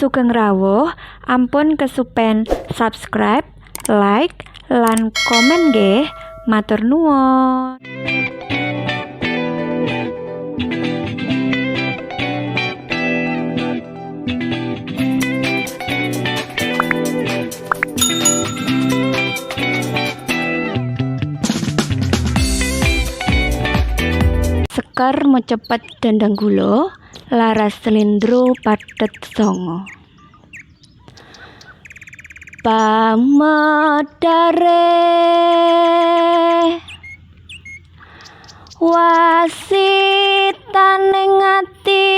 Sugeng rawuh, ampun kesupen subscribe, like, lan komen nggih. Matur nuwun. Sekar macapat dandang gula, laras slendro pathet sanga. Pamedare wasitaning ati,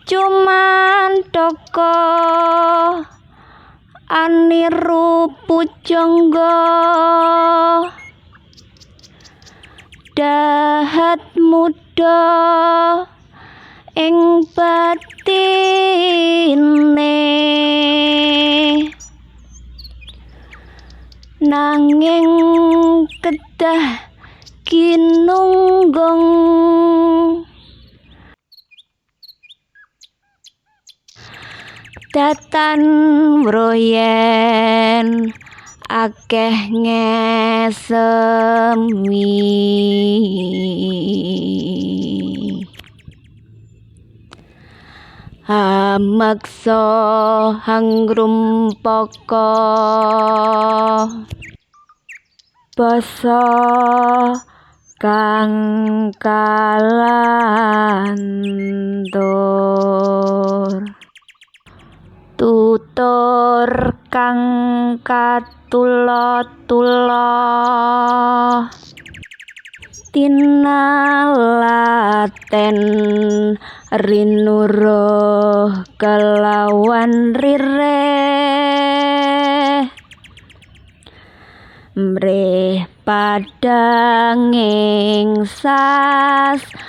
cuman toko aniru pujangga, dahat muda ing batine, nanging kedah kinunggung. Datan wroyen akeh ngesemi, hameksa hangrumpaka basa kang kalantur, tutur kang katula-tula, tinalaten rinuruh kelawan ririh, mrih padanging sasmita.